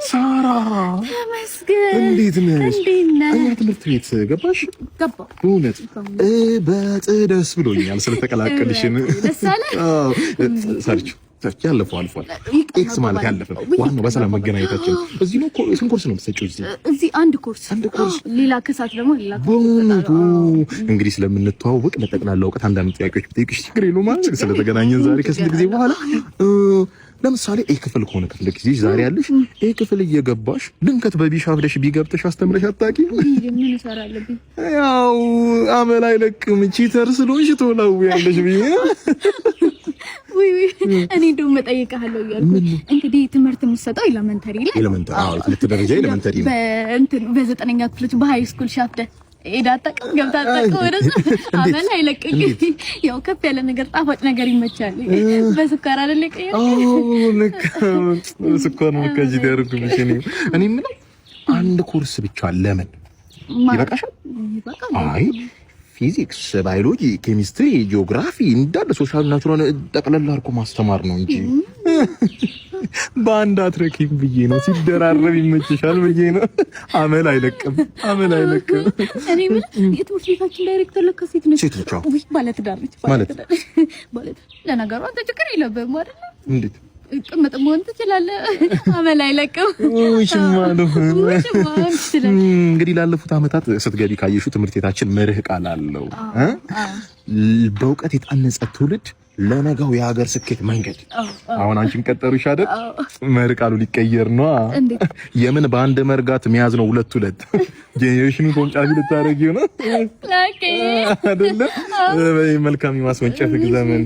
ሳራ። ተመስገን። እንዴት ነሽ? እንዴት ነህ? እኛ ትምህርት ቤት ገባሽ? ገባሁ። በእውነት በጥ ደስ ብሎኛል ስለተቀላቀልሽን። ደስ አለህ? አዎ፣ ሰርች ሰርች ያለፈው አልፏል። X ማለት ያለፈ ነው። ዋናው በሰላም መገናኘታችን። እዚህ ነው። ስንት ኮርስ ነው የምትሰጪው እዚህ? እዚህ አንድ ኮርስ። አንድ ኮርስ። ሌላ ከሰዓት ደግሞ ሌላ ኮርስ። በእውነቱ እንግዲህ ስለምንተዋወቅ ለጠቅላላ እውቀት አንዳንድ ጥያቄዎች ብጠይቅሽ ችግር የለውም ማለት ስለተገናኘን ዛሬ ከስንት ጊዜ በኋላ። ለምሳሌ A ክፍል ከሆነ ክፍለ ጊዜ ዛሬ ያለሽ፣ A ክፍል እየገባሽ ድንገት በ B ሻፍደሽ B ገብተሽ አስተምረሽ አታውቂም? ምን እሰራለብኝ? ያው አመል አይለቅም፣ cheater ስለሆንሽ ትወላውያለሽ ብዬ። ውይ ውይ፣ እኔ እንደውም እጠይቅሃለሁ እያልኩ። እንግዲህ ትምህርት የምትሰጠው elementary ላይ Elementary፣ አዎ፣ ትምህርት ደረጃ elementary ነው። በእንትን በዘጠነኛ ክፍሎች በ high school ሻፍደህ ሄዳ አታውቅም? ገብተህ አታውቅም? ወደዛ አመል አይለቅም። ያው ከፍ ያለ ነገር፣ ጣፋጭ ነገር ይመቻል። በስኳር አይደል የቀየርከው? አዎ፣ ልክ ስኳር ነው ከዚህ ያደርጉብሽ። እኔ የምለው አንድ ኮርስ ብቻ ለምን ይበቃሻል? ይበቃል። አይ፣ ፊዚክስ፣ ባዮሎጂ፣ ኬሚስትሪ፣ ጂኦግራፊ እንዳለ social፣ natural ጠቅለል አድርጎ ማስተማር ነው እንጂ በአንድ አትረኪም ብዬ ነው። ሲደራረብ ይመችሻል ብዬ ነው። አመል አይለቅም፣ አመል አይለቅም። እኔ የምልህ የትምህርት ቤታችን ዳይሬክተር ለካ ሴት ነች። ሴት ነች፣ አዎ። ውይ፣ ባለትዳር ነች። ማለት? ባለትዳር። ለነገሩ አንተ ችግር የለብህም አይደል? እንዴት? ቅምጥ መሆን ትችላለህ። አመል አይለቅም። ውሽማ ነው። ውሽማ መሆን ትችላለህ። እንግዲህ ላለፉት ዓመታት ስትገቢ ካየሹ ትምህርት ቤታችን መርህ ቃል አለው እ? በእውቀት የታነጸ ትውልድ ለነገው የሀገር ስኬት መንገድ። አሁን አንቺን ቀጠሩሽ አይደል? መርህ ቃሉ ሊቀየር ነው። እንዴት? የምን በአንድ መርጋት መያዝ ነው። ሁለት ሁለት generation ኑን ተወንጫፊ ልታደርጊው ነው ላኬ አይደለ? መልካም የማስወንጨፍ ዘመን።